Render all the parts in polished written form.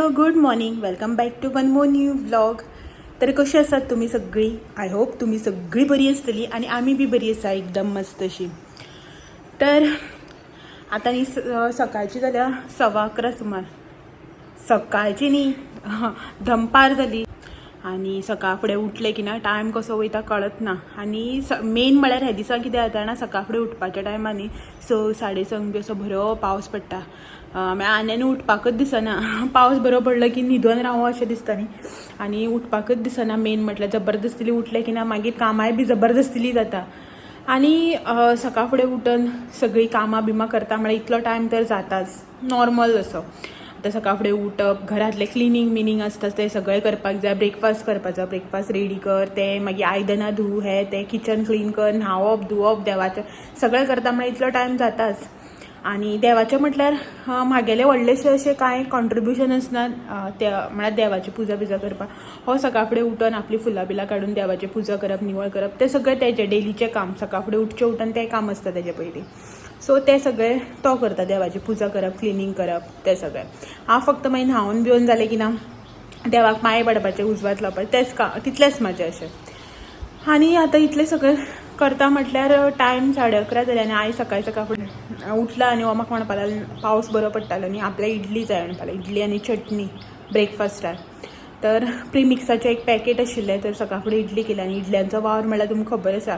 Hello, good morning, welcome back to one more new vlog. तर कशी आसात तुमी सगळीं? I hope तुमी सगळीं बरी आसतली आनी आमी बी बरी आसा, एकदम मस्त अशी. तर आतां न्ही सकाळची जाल्या 11:15 सुमार. सकाळची न्ही, दनपार जाली आनी सकाळ फुडें उठलें की ना टायम कसो वयता कळत ना. आनी मेन म्हळ्यार ह्या दिसा कितें जाता जाणा, सकाळ फुडें उठपाच्या टायमार न्ही 6, 6:30 बी असो बरो पावस पडटा. मागीर आनी आनी उठपाकच दिसना. पावस बरो पडलो की न्हिदोन रावो अशें दिसता न्ही, आनी उठपाकच दिसना. मेन म्हटल्यार जबरदस्तीली उठलें की ना मागीर कामाय बी जबरदस्तीली जाता. आनी सकाळ फुडें उठून सगळीं कामां बिमां करता म्हळ्यार इतलो टायम तर जाताच नॉर्मल असो. आतां सकाळ फुडें उठप, घरांतलें क्लिनींग मिनींग आसता तें सगळें करपाक जाय, ब्रेकफास्ट करपाचो, ब्रेकफास्ट रेडी कर, तें मागीर आयदनां धूव, हें तें, किचन क्लीन कर, न्हांवप धुवप, देवाचें सगळें करता म्हळ्यार इतलो टायम जाताच. आनी देवाचें म्हटल्यार म्हागेलें व्हडलेशें अशें कांय कॉन्ट्रिब्युशन आसना ते म्हळ्यार देवाची पुजा बिजा करपाक. हो सकाळ फुडें उठून आपली फुलां बिलां काडून देवाची पुजा करप, निवळ करप, तें सगळें तेजें डेलीचें काम. सकाळ फुडें उठचें उठून तें काम आसता तेजें पयलीं. सो तें सगळें तो करता, देवाची पुजा करप, क्लिनींग करप, तें सगळें. हांव फक्त मागीर न्हांवन बिवन जालें की ना देवाक पांय पडपाचें, उजवात लावपाचें, तेंच काम, तितलेंच म्हाजें अशें. आनी आतां इतलें सगळें करता म्हटल्यार टायम 11:30 जाले. आनी आयज सकाळी सकाळ फुडें उठला आनी हो म्हाका म्हणपाक लागलो, पावस बरो पडटालो न्ही, आपल्याक इडली जाय म्हणपाक लागलो, इडली आनी चटणी ब्रेकफास्टार. तर प्रिमिक्साचें एक पॅकेट आशिल्लें, तर सकाळ फुडें इडली केली. आनी इडल्यांचो वावर म्हणल्यार तुमकां खबर आसा,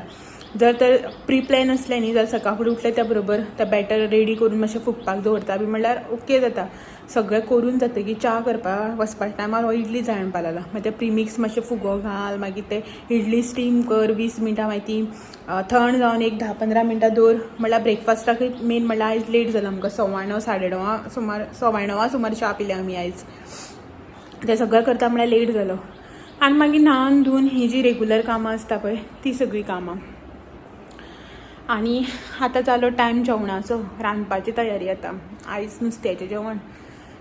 जर तर प्री प्लॅन आसलें न्ही जाल्यार सकाळ फुडें उठलें त्या बरोबर तें बॅटर रेडी करून मातशें फुगपाक दवरता बी म्हणल्यार ओके जाता. सगळें करून जातकीर च्या करपाक वचपा टायमार हो इडली जाय म्हणपाक लागलो. मागीर तें प्रिमिक्स मातशें फुगो घाल, मागीर तें इडली स्टीम कर 20 मिनटां, मागीर ती थंड जावन एक 10-15 मिनटां दवर म्हणल्यार ब्रेकफास्टाकय. मेन म्हणल्यार आयज लेट जालो आमकां, 9:15, 9:30 सुमार, 9:15 सुमार च्या पिल्या आमी आयज. तें सगळें करता म्हळ्यार लेट जालो. आनी मागीर न्हावन धुवन ही जी रेगुलर कामां आसता पळय ती सगळीं कामां. आनी आतां जालो टायम जेवणाचो, रांदपाची तयारी. आतां आयज नुस्त्याचें जेवण.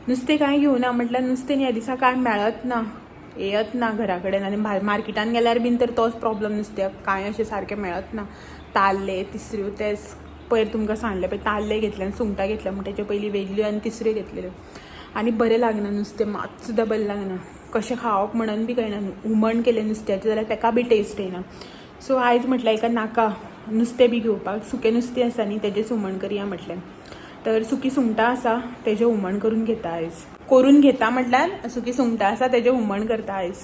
नुस्तें कांय घेवना, म्हटल्यार नुस्तें ह्या दिसा कांय मेळत ना, येयत ना घरा कडेन. आनी भायर मार्केटान गेल्यार बीन तर तोच प्रॉब्लम, नुस्त्याक कांय अशें सारकें मेळत ना. ताल्ले, तिसऱ्यो, तेच पयर तुमकां सांगलें पळय, ताल्ले घेतले आनी सुंगटां घेतल्या म्हण तेचे पयलीं वेगल्यो आनी तिसऱ्यो घेतलेल्यो. आनी बरें लागना नुस्तें, मात सुद्दां बरें लागना. कशें खावप म्हणून बी कळना. हुमण केलें नुस्त्याचें जाल्यार तेका बी टेस्ट येना. सो आयज म्हटलें एका नाका नुस्तें बी घेवपाक, सुकें नुस्तें आसा न्ही तेजेंच हुमण करया म्हटलें. तर सुकी सुंगटां आसा तेजें हुमण करून घेता आयज. करून घेता म्हटल्यार सुकी सुंगटां आसा तेजें हुमण करता आयज.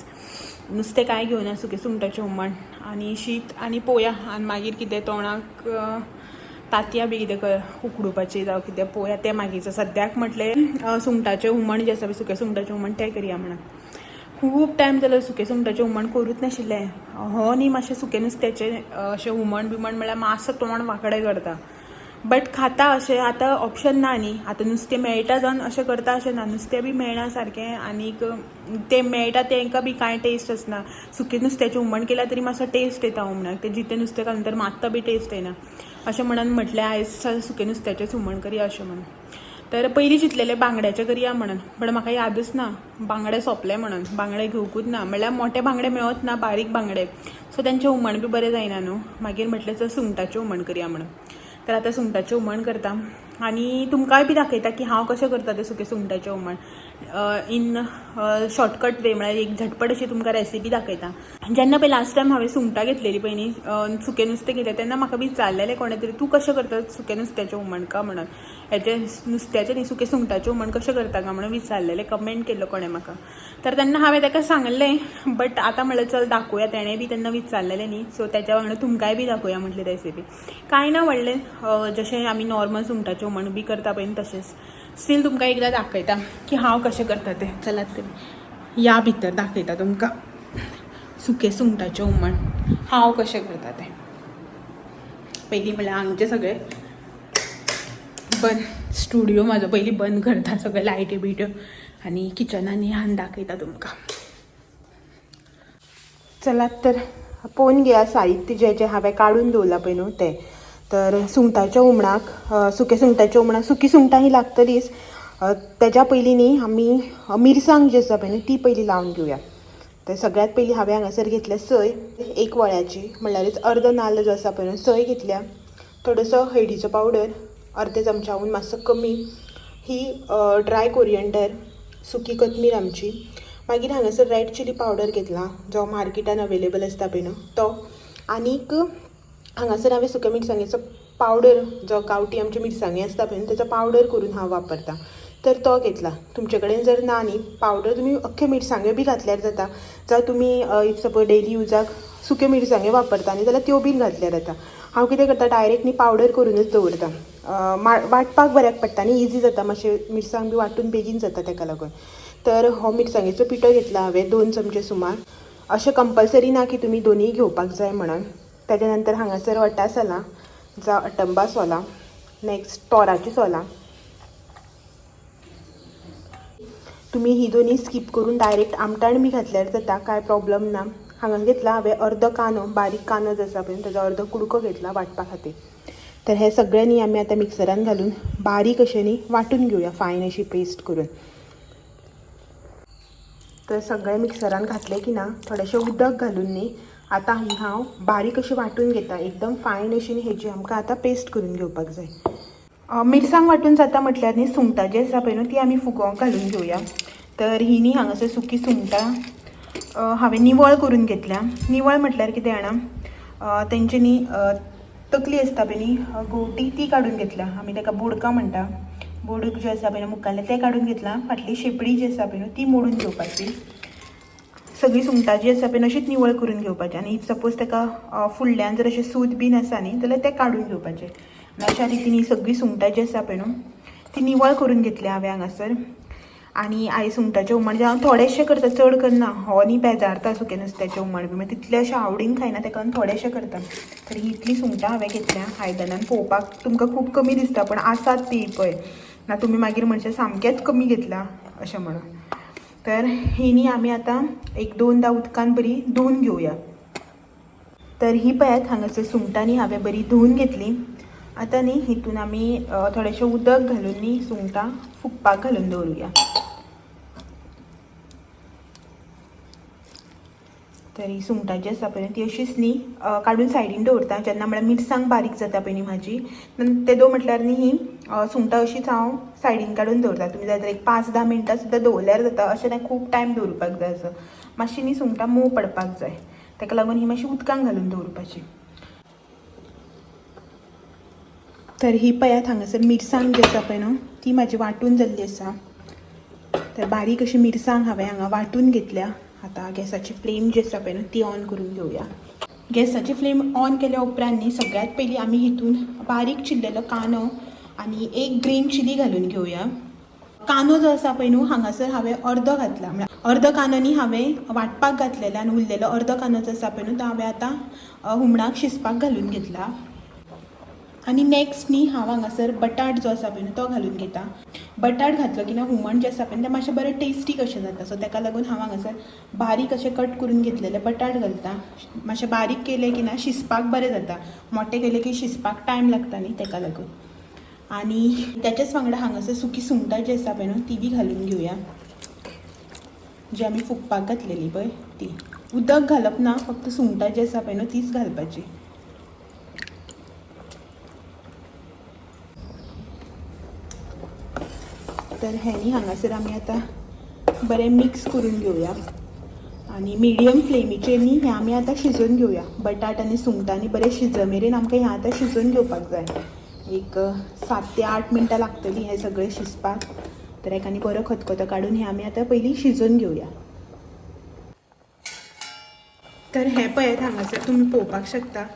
नुस्तें कांय घेवना, सुकें सुंगटाचें हुमण आनी शीत आनी पोवया. आनी मागीर कितें तोंडाक तांतयां बी कितें उकडुपाचें जावं कितें पोवया तें मागीरचें. सद्याक म्हटलें सुंगटाचें हुमण जें आसा पळय, सुकें सुंगटाचें हुमण, तें करया म्हणून. खूब टायम जालो सुकें सुंगटाचें हुमण करूच नाशिल्लें. हो न्ही मातशें सुकें नुस्त्याचें अशें हुमण बिमण म्हळ्यार मातसो तोंड वांकडें करता, बट खाता अशें. आतां ऑप्शन ना न्ही, आतां नुस्तें मेळटा जावन अशें करता अशें ना. नुस्तें बी मेळना सारकें आनीक तें मेळटा तेंकां बी कांय टेस्ट आसना. सुकें नुस्त्याचें हुमण केल्यार तरी मातसो टेस्ट येता हुमणाक, तें जितें नुस्तें घालून तर मात्तो बी टेस्ट येना. अशें म्हणून म्हटलें आयज सुकें नुस्त्याचेंच हुमण करया अशें म्हणून. तर पयलीं चिंतलेलें बांगड्याचें करया म्हणून, बट म्हाका यादच ना बांगडे सोंपले म्हणून. बांगडे घेवकूच ना, म्हणल्यार मोठे बांगडे मेळत ना, बारीक बांगडे, सो तेंचें हुमण बी बरें जायना न्हू. मागीर म्हटलें चल सुंगटाचें हुमण करया म्हणून. तर आतां सुंगटाचें हुमण करता आनी तुमकांय बी दाखयता की हांव कशें करता तें सुकें सुंगटाचें हुमण इन शॉर्टकट वे, म्हळ्यार एक झटपट अशी तुमकां रेसिपी दाखयता. जेन्ना पळय लास्ट टायम हांवें सुंगटां घेतलेली पळय न्ही, सुकें नुस्तें घेतलें, तेन्ना म्हाका विचारलेलें कोणें तरी, तूं कशें करता सुकें नुस्त्याचें हुमण का म्हणून. हेजें नुस्त्याचें न्ही, सुकें सुंगटाचें हुमण कशें करता का म्हणून विचारलेलें, कमेंट केल्लो कोणें म्हाका. तर तेन्ना हांवें ताका सांगलें, बट आतां म्हणलें चल दाखोवया. तेणें बी तेन्ना विचारलेलें न्ही, सो तेच्या वांगडा तुमकांय बी दाखोवया म्हटलें रेसिपी. कांय ना व्हडलें, जशें आमी नॉर्मल सुंगटाचें हुमण बी करता पळय न्ही तशेंच. स्टील तुमकां एकदां दाखयता की हांव कशें करता तें. चलात तुमी या भितर, दाखयता तुमकां सुकें सुंगटाचें हुमण हांव कशें करता तें. पयलीं म्हणल्यार हांगचें सगळें बंद, स्टुडियो म्हाजो पयलीं बंद करता, सगळे लायटी बिट्यो, आनी किचनान या, दाखयता तुमकां. चलात तर पळोवन घेया साहित्य जें जें हांवें काडून दवरलां पळय न्हू तें. तर सुंगटाच्या हुमणाक, सुकें सुंगटाच्या हुमणाक सुकी सुंगटां ही लागतलीच. तेज्या पयलीं न्ही आमी मिरसांग जी आसा पळय न्हू ती पयलीं लावन घेवया. तर सगळ्यात पयलीं हांवें हांगासर घेतल्या सय एक वळ्याची, म्हणल्यारच अर्द नाल्ल जो आसा पळय न्हू, सय घेतल्या, थोडोसो हळदीचो पावडर अर्दे चमच्याहून मातसो कमी, ही ड्राय कोरियंडर. सुकी कोथमीर आमची. मागीर हांगासर रेड चिली पावडर घेतला जो मार्केटान अवेलेबल आसता पळय न्हू तो. आनीक हांगासर हांवें सुक्या मिरसांगेचो पावडर जो गांवठी आमची मिरसांगी आसता पळय न्हू तेचो पावडर करून हांव वापरता, तर तो घेतला. तुमचे कडेन जर ना न्ही पावडर, तुमी अख्खे मिरसांग्यो बी घातल्यार जाता. जावं तुमी if suppose daily युजाक सुक्यो मिरसांग्यो वापरता न्ही जाल्यार त्यो बीन घातल्यार जाता. हांव कितें करता, डायरेक्ट न्ही पावडर करूनच दवरता. वांटपाक बऱ्याक पडटा न्ही, इजी जाता मातशें, मिरसांग बी वांटून बेगीन जाता तेका लागून. तर हो मिरसांगेचो पिठो घेतला हांवें 2 चमचे सुमार. अशें कंपल्सरी ना की तुमी दोनूय घेवपाक जाय म्हणून. ताच्या नंतर हांगासर वटा सोलां जावं अटंबा सोलां, नेक्स्ट तोराची सोलां. तुमी ही दोनूय स्कीप करून डायरेक्ट आमटाण बी घातल्यार जाता, कांय प्रॉब्लम ना. हांगा घेतला हांवें अर्दो कांदो, बारीक कांदो जो आसा पळय ताजो अर्दो कुडको घेतला वांटपा खातीर. तर हे सगळें न्ही आमी आतां मिक्सरान घालून बारीक अशें न्ही वांटून घेवया, फायन अशी पेस्ट करून. तर सगळें मिक्सरान घातलें की ना थोडेशें उदक घालून न्ही आतां ही हांव बारीक अशी वांटून घेता, एकदम फायन अशी न्ही हेजी आमकां आतां पेस्ट करून घेवपाक जाय. मिरसांग वांटून जाता म्हटल्यार न्ही सुंगटां जी आसा पळय न्हू ती आमी फुगोवंक घालून घेवया. तर ही न्ही हांगासर सुकी सुंगटां हांवें निवळ करून घेतल्या. निवळ म्हटल्यार कितें जाणा, तेंची न्ही तकली आसता पळय न्ही गोवटी, ती काडून घेतल्या. आमी ताका बोडकां म्हणटा. बोडक जें आसा पळय न्हू मुखाल्लें तें काडून घेतलां. फाटली शेपडी जी आसा पळय न्हू ती मोडून घेवपाची. सगळीं सुंगटां जी आसा पळय अशीच निवळ करून घेवपाची. आनी if suppose ताका फुडल्यान जर अशें सूत बीन आसा न्ही जाल्यार तें काडून घेवपाचें. आनी अशा रितीन ही सगळीं सुंगटां जी आसा पळय न्हू ती निवळ करून घेतल्या हांवें हांगासर. आनी आई सुंगटाचें हुमण जें हांव थोडेशें करता, चड करना. हो न्ही बेजारता सुकें नुस्त्याचें हुमण बी, मागीर तितलें अशें आवडीन खायना, ताका लागून थोडेशें करता. तर ही इतलीं सुंगटां हांवें घेतल्या. आयदनान पळोवपाक तुमकां खूब कमी दिसता पण आसात ती पळय ना, तुमी मागीर म्हणचे सामकेंच कमी घेतलां अशें म्हणून. तर ही न्ही आमी आतां 1-2 उदकान बरी धुवन घेवया. तर ही पळयात हांगासर सुंगटां न्ही हांवें बरी धुवन घेतली. आतां न्ही हितून आमी थोडेशें उदक घालून न्ही सुंगटां फुगपाक घालून दवरुया. तर ही सुंगटां जी आसा पळय ती अशीच न्ही काडून सायडीन दवरता. जेन्ना म्हळ्यार मिरसांग बारीक जाता पळय न्ही भाजी, तेदो म्हटल्यार न्ही ही सुंगटां अशीच हांव सायडीन काडून दवरता. तुमी जाय जाल्यार एक 5-10 मिनटां सुद्दां दवरल्यार जाता, अशें ना खूब टायम दवरपाक जाय. असो मातशी न्ही सुंगटां मोव पडपाक जाय, ताका लागून ही मातशी उदकान घालून दवरपाची. तर ही पळयात हांगासर मिरसांग जी आसा पळय न्हू ती म्हाजी वांटून जाल्ली आसा. तर बारीक अशी मिरसांग हांवें हांगा वांटून घेतल्या. आतां गॅसाची फ्लेम जी आसा पळय न्हू ती ऑन करून घेवया. गॅसाची फ्लेम ऑन केल्या उपरांत न्ही सगळ्यांत पयलीं आमी हितून बारीक चिरलेलो कांदो आनी 1 ग्रीन चिली घालून घेवया. कांदो जो आसा पळय न्हू हांगासर हांवें अर्दो घातला, म्हळ्यार अर्दो कांदो न्ही हांवें वांटपाक घातलेलो आनी उरलेलो अर्दो कांदो जो आसा पळय न्हू तो हांवें आतां हुमणाक शिजपाक घालून घेतला. आनी नेक्स्ट न्ही हांव हांगासर बटाट जो आसा पळय न्हू तो घालून घेता. बटाट घातलो की ना हुमण जें आसा पळय तें मातशें बरें टेस्टी कशें जाता. सो ताका लागून हांव हांगासर बारीक अशें कट करून घेतलेले बटाट घालता. मातशें बारीक केलें की ना शिजपाक बरें जाता, मोटें केलें की शिजपाक टायम लागता न्ही ताका लागून. आनी त्याच्याच वांगडा हांगासर सुकी सुंगटां जी आसा पळय न्हू ती बी घालून घेवया, जी आमी फुगपाक घातलेली पळय ती. उदक घालप ना, फक्त सुंगटां जी आसा पळय न्हू तीच घालपाची. तर हें न्ही हांगासर आमी आतां बरें मिक्स करून घेवया आनी मिडियम फ्लेमीचेर न्ही हें आमी आतां शिजोवन घेवया. बटाट आनी सुंगटां न्ही बरें शिज मेरेन आमकां हें आतां शिजोवन घेवपाक जाय. एक 7 ते 8 मिनटां लागतलीं हें सगळें शिजपाक. तर एका न्ही बरो खतखतो काडून हें आमी आतां पयलीं शिजोवन घेवया. तर हें पळयात हांगासर तुमी पळोवपाक शकता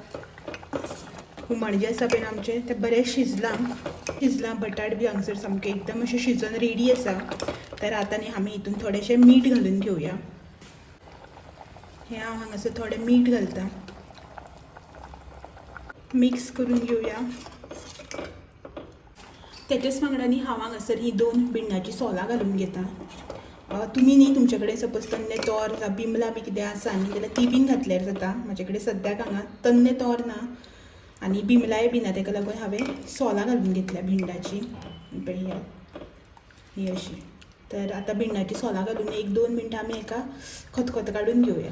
हुमण जें आसा पळय आमचें तें बरें शिजलां. शिजलां बटाट बी हांगासर सामकें एकदम अशें शिजोवन रेडी आसा. तर आतां न्ही आमी हितून थोडेशें मीठ घालून घेवया. हें हांव हांगासर थोडें मीठ घालता, मिक्स करून घेवया. त्याच्याच वांगडा न्ही हांव हांगासर ही 2 भिंडाची सोलां घालून घेता. तुमी न्ही तुमचे कडेन सपोज तन्ने तोर जावं बिमलां बी कितें आसा न्ही जाल्यार ती बीन घातल्यार जाता. म्हजे कडेन सद्याक हांगा तन्ने तोर ना आनी बिमलाय बी ना, ताका लागून हांवें सोलां घालून घेतल्या भिंडाची. पळयात ही अशी. तर आतां भिंडाची सोलां घालून 1-2 मिनटां आमी हेका खतखतो काडून घेवया.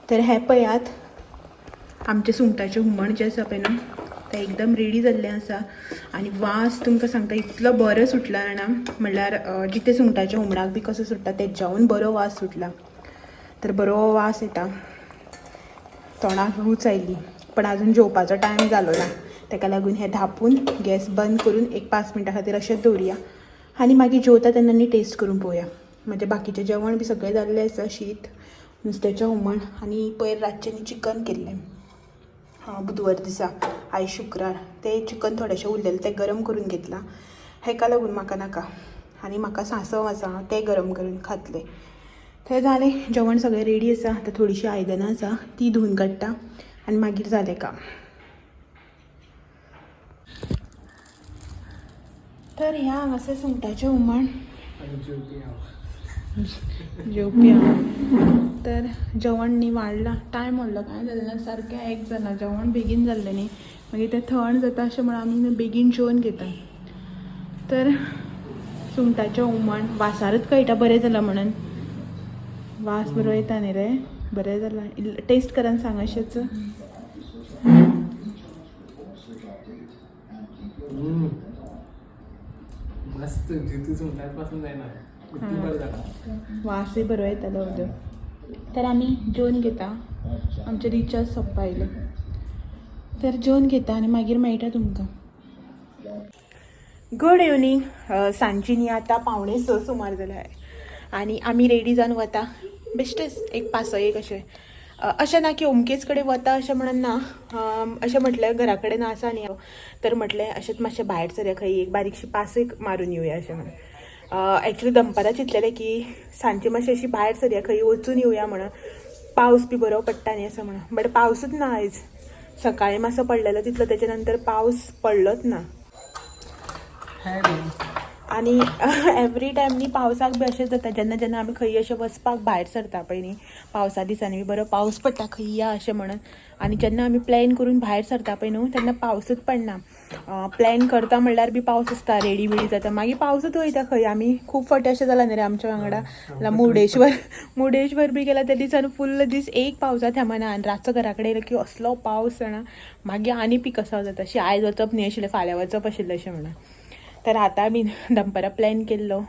तर हें पळयात आमचें सुंगटाचें हुमण जें आसा पळय न्हू तें एकदम रेडी जाल्लें आसा आनी वास तुमकां सांगता इतलो बरो सुटला जाणा, म्हणल्यार जितें सुंगटाच्या हुमणाक बी कसो सुट्टा तेज्याहून बरो वास सुटला. तर बरो वास येता, तोंडाक रूच आयली. पण अजून जेवपाचो टायम जालो ना, ताका लागून हें धांपून गॅस बंद करून एक 5 मिनटां खातीर अशेंच दवरुया आनी मागीर जेवता तेन्ना न्ही टेस्ट करून पळोवया. म्हणजे बाकीचें जेवण बी सगळें जाल्लें आसा, शीत, नुस्त्याचें हुमण आनी पयर रातचें न्ही चिकन केल्लें, हां बुधवार दिसा, आयज शुक्रार, तें चिकन थोडेशें उरलेलें तें गरम करून घेतलां. हेका लागून म्हाका नाका आनी म्हाका सांसव आसा, हांव तें गरम करून खातलें. तें जालें जेवण सगळें रेडी आसा. आतां थोडीशीं आयदनां आसा ती धुवन काडटा आनी मागीर जालें काम. तर ह्या हांगासर सुंगटाचें हुमण जेवपी हांव. तर जेवण न्ही वाडलां, टायम व्हडलो कांय जालें ना, सारकें एक जालां जेवण, बेगीन जाल्लें न्ही, मागीर तें थंड जाता अशें म्हणून आमी बेगीन जेवन घेता. तर सुंगटाचें हुमण वासारच कळटा बरें जालां म्हणून, वास बरो येता न्ही रे, बरें जालां. टेस्ट करान सांग अशेंच. मस्त जितू सुंगटात पासून जायना, कितली बरें जाला. वासय बरो येतालो उदक. तर आमी जेवन घेता, आमचें रिचार्ज सोंपपा आयलें. तर जेवन घेता आनी मागीर मेळटा तुमकां. Good evening. सांजची न्ही आतां 5:45 सुमार जाल्या आनी आमी रेडी जावन वता बेश्टेच एक पासयेक. अशें अशें ना की अमकेच कडेन वता अशें म्हणून ना, अशें म्हटलें घरा कडेन आसा न्ही हांव, तर म्हटलें अशेंच मातशें भायर सरया, खंय एक बारीकशी पासय मारून येवया अशें म्हणून. एक्चुली दनपारां चिंतलेलें की सांजची मातशी अशी भायर सरया, खंय वचून येवया म्हणून, पावस बी बरो पडटा न्ही असो म्हणून, बट पावसूच ना आयज. सकाळी मातसो पडलेलो तितलो, तेच्या नंतर पावस पडलोच ना. आनी एवरी टायम न्ही पावसाक बी अशेंच जाता, जेन्ना जेन्ना आमी खंय अशें वचपाक भायर सरता पळय न्ही पावसा दिसांनी बी बरो पावस पडटा खंय या अशें म्हणून, आनी जेन्ना आमी प्लॅन करून भायर सरता पळय न्हू तेन्ना पावसूच पडना. प्लॅन करता म्हणल्यार बी पावस आसता, रेडी बिडी जाता, मागीर पावसूच वयता खंय. आमी खूब फावटी अशें जालां न्ही रे आमच्या वांगडा, मुर्डेश्वर बी गेला त्या दिसान फुल्ल दीस एक पावसा थेंबना आनी रातचो घरा कडेन येयलो की असलो पावस जाणा, मागीर आनी पिकसांव जाता, अशी आयज वचप न्ही आशिल्लें, फाल्यां वचप आशिल्लें अशें म्हणून. तर आतां बी दनपारां प्लॅन केल्लो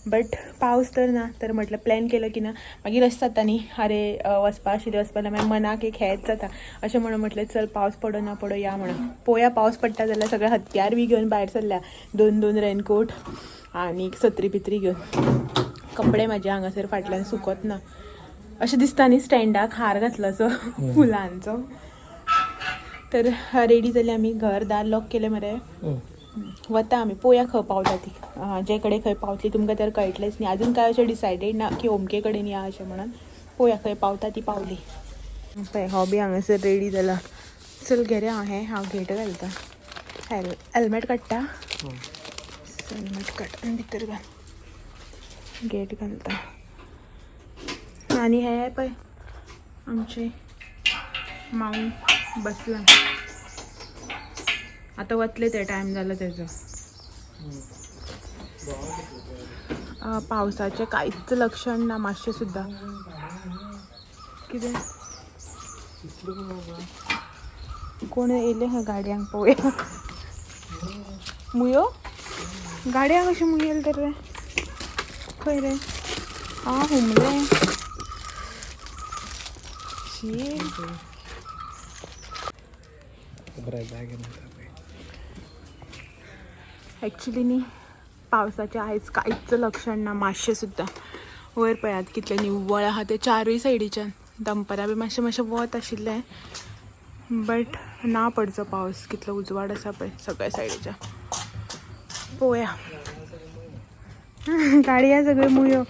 बट पावस तर ना, तर म्हटलें प्लॅन केलो की ना मागीर अशें जाता न्ही, अरे वचपा आशिल्लें वचपा ना, मागीर मनाक एक हेंच जाता अशें म्हणून म्हटलें चल पावस पडो ना पडो या म्हणून. पोया पावस पडटा जाल्यार सगळें हत्यार बी घेवन भायर सरल्या, 2-2 रेनकोट आनी सत्री बित्री घेवन. कपडे म्हाजे हांगासर फाटल्यान सुकत ना अशें दिसता न्ही, स्टँडाक हार घातलो असो फुलांचो. तर रेडी जाली आमी, घर दार लॉक केलें मरे, वता आमी पोया खंय पावता ती, जे कडेन खंय पावतली तुमकां तर कळटलेंच न्ही. अजून काय अशें डिसायडेड ना की अमके कडेन या अशें म्हणून, पोया खंय पावता ती पावली. पळय हो बी हांगासर रेडी जाला. चल घे रे, हांव हें हांव गेट घालता, हेल्मेट काडटा, हेल्मेट काड आनी भितर घाल, गेट घालता. आनी हे पळय आमचे माऊ बसला, आतां वतले ते, टायम जाला तेजो. पावसाचें कांयच लक्षण ना मातशें सुद्दां. कितें कोण येयले खंय गाडयांक पळोवया. मुयो गाडयांक कशें मुयो येयले तर रे, खंय रे? आं हुमले शी. एक्चुली न्ही पावसाचें आयज कांयच लक्षण ना मातशें सुद्दां. वयर पळयात कितलें निव्वळ आहा तें चारूय सायडीच्यान. दनपारां बी मातशें मातशें वत आशिल्लें बट ना पडचो पावस, कितलो उजवाड आसा पळय सगळ्या सायडीच्यान. पळोवया गाडया सगळ्यो मुयो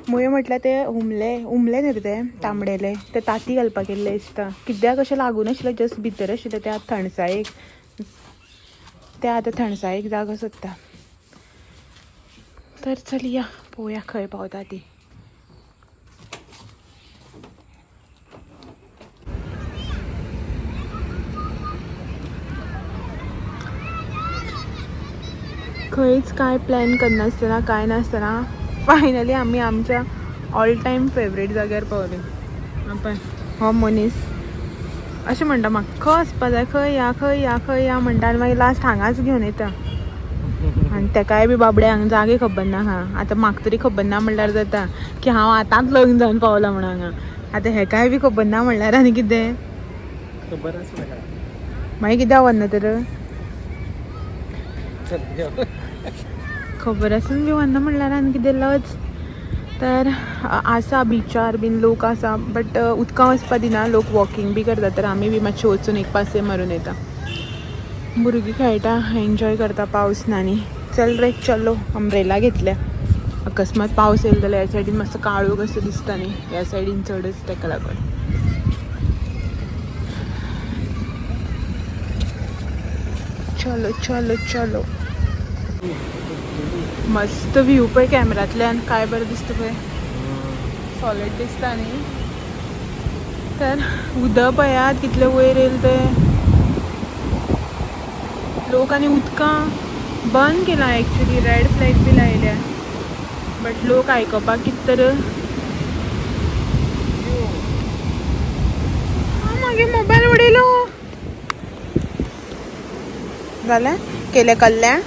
मुयो म्हटल्यार ते हुमले हुमले न्ही रे, ते तांबडेले, ते ताती घालपाक येयल्ले दिसता. कित्याक अशें लागून आशिल्लें, जस्ट भितर आशिल्लें ते आतां थंडसायेक, ते आतां थंडसायेक जागो सोदता. तर चलया पळोवया खंय पावता ती. खंयच कांय प्लॅन करनासतना कांय नासतना फायनली आमी आमच्या ऑल टायम फेवरेट जाग्यार पावले. पळय हो मनीस अशें म्हणटा म्हाका खंय वचपा जाय, खंय या खंय या खंय या म्हणटा आनी मागीर लास्ट हांगाच घेवन येता. आनी तेकाय बी बाबडे हांगा जागे खबर ना. हा आतां म्हाका तरी खबर ना म्हणल्यार जाता की हांव आतांच लग्न जावन पावलां म्हणून हांगा. आतां हेकाय बी खबर ना म्हणल्यार आनी कितें खबर आसा म्हाका. मागीर कित्याक वचना तर? खबर आसून बी वचना म्हणल्यार आनी कितें लज. तर आसा बिचार बीन लोक आसा, बट उदकां वचपा दिना, लोक वॉकिंग बी करता. तर आमी बी मातशे वचून एक पासय मारून येता. भुरगीं खेळटा, एन्जॉय करता पावस ना न्ही. चल रे चलो. अम्ब्रेला घेतल्या, अकस्मात पावस येयलो जाल्यार ह्या सायडीन मातसो काळोख असो दिसता न्ही, ह्या सायडीन चडच, तेका लागून. चलो चलो चलो. मस्त व्ह्यू पळय कॅमेरांतल्यान काय बरें दिसता पळय, सॉलिड दिसता न्ही. तर उदक पळयात कितलें वयर येयलें तें. लोक आनी उदकां बंद केलां एक्चुली, रेड फ्लॅग बी लायल्या, बट लोक आयकपाक कितें तर. मागीर मोबायल उडयलो. जालें केलें कल्याण.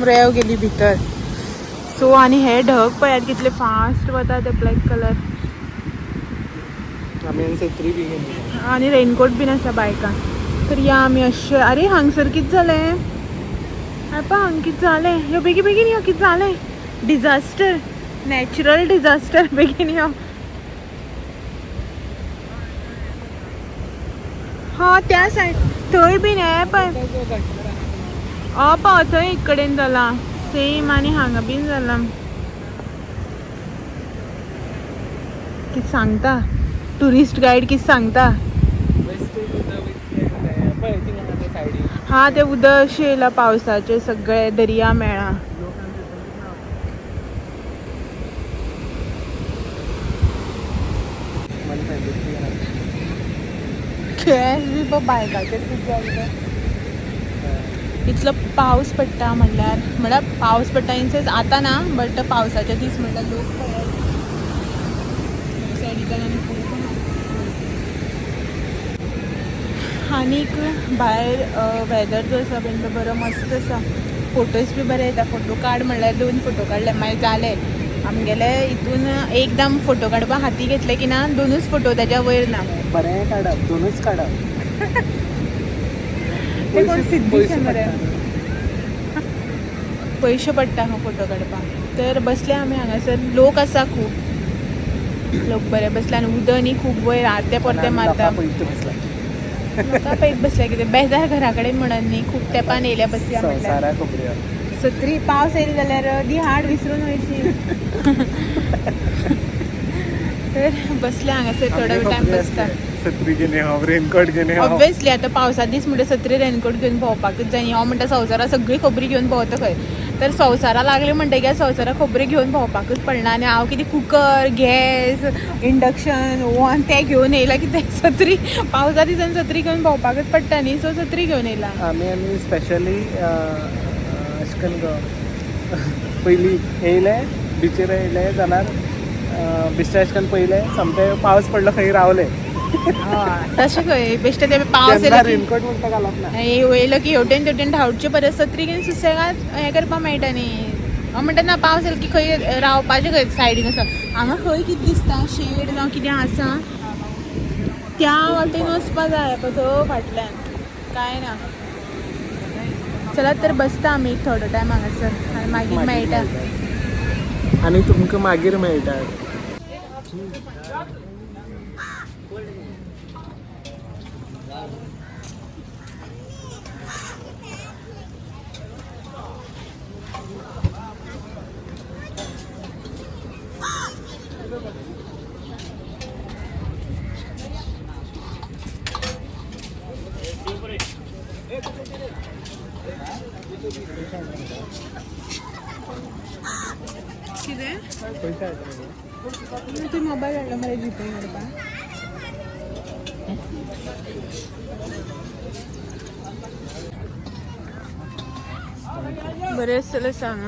रेंव गेली भितर. सो आनी हे ढग पळयात कितले फास्ट वता ते, ब्लॅक कलर. आनी रेनकोट बीन आसा बायकां. तर या आमी अशें. अरे हांगसर कितें जालें? आपा हांग कितें जालें? यो बेगीन बेगीन यो, कितें जालें? डिजास्टर, नॅचरल डिजास्टर, बेगीन यो. हा त्या सायड थंय बीन हें पळय, पळय थंय एक कडेन जाला सेम, आनी हांगा बीन जाला. कितें सांगता ट्युरिस्ट गायड, कितें सांगता? हा ते उदक अशें येयलां पावसाचें, सगळें दर्या मेळ्ळा. केस बी पळय बायकाचेर कितें जालें तें. इतलो पावस पडटा म्हणल्यार, म्हणल्यार पावस पडटा इन सेन्स आतां ना, बट पावसाचे दीस म्हणल्यार लोक पळयात सायडीच्यान आनी खूब. आनीक भायर वेदर जो आसा पळय तो बरो मस्त आसा, फोटोज बी बरे येता. फोटो काड म्हणल्यार 2 फोटो काडले मागीर जाले आमगेले. हितून एकदम फोटो काडपाक हाती घेतले की ना, 2च फोटो, ताच्या वयर ना. बरें काडप, 2च काडप. ते कोण सिद्धीश मरे, पयशे पडटा खंय फोटो काडपाक. तर बसले आमी हांगासर, लोक आसा खूब, लोक बरे बसले आनी उदक न्ही खूब वयर आरते परते मारता. लोकां पळयत बसल्या कितें बेजार घरा कडेन म्हणून न्ही, खूब तेंपान येयल्या बसया म्हणल्यार. सत्री पावस येयलो जाल्यार दी हाड विसरून वयशी. तर बसले हांगासर थोडो टायम बसता. सत्री घेवन हांव, रेनकोट घेवन हांव. ऑब्वियसली आतां पावसा दीस म्हणटा सत्री रेनकोट घेवन भोंवपाकूच जाय न्ही. हांव म्हणटा संवसारा सगळी खबरी घेवन भोंवता खंय, तर संवसारा लागले म्हणटकीर संवसारा खबरी घेवन भोंवपाकूच पडना. आनी हांव कितें कुकर, गॅस, इंडक्शन, ओवन तें घेवन येयला कितें, सत्री पावसा दिसान सत्री घेवन भोंवपाकूच पडटा न्ही, सो सत्री घेवन येयला. आमी आनी स्पेशली अशें करून गो पयलीं येयले बिचीर येयले जाल्यार बिश्टे अशें करून पयले सोमते पावस पडलो खंय रावले. तशें खंय बेश्टे ते पावस येयलो रेनकोट म्हणटा घालप ना, येयलो की हेवटेन तेवटेन धांवचे परस सत्री घेवन सुसेगाद हें करपाक मेळटा न्ही. हांव म्हणटा ना पावस येयलो की खंय रावपाचें, खंय सायडीन आसा हांगा खंय कितें दिसता शेड जावं कितें आसा त्या वाटेन वचपा जाय, पळय थंय फाटल्यान कांय ना. चला तर बसता आमी थोडो टायम हांगासर आनी मागीर मेळटा. आनी तुमकां मागीर मेळटा. कितें तूं मोबायल हाडलो मरे जीपे करपाक? बरें आसतलें सांग.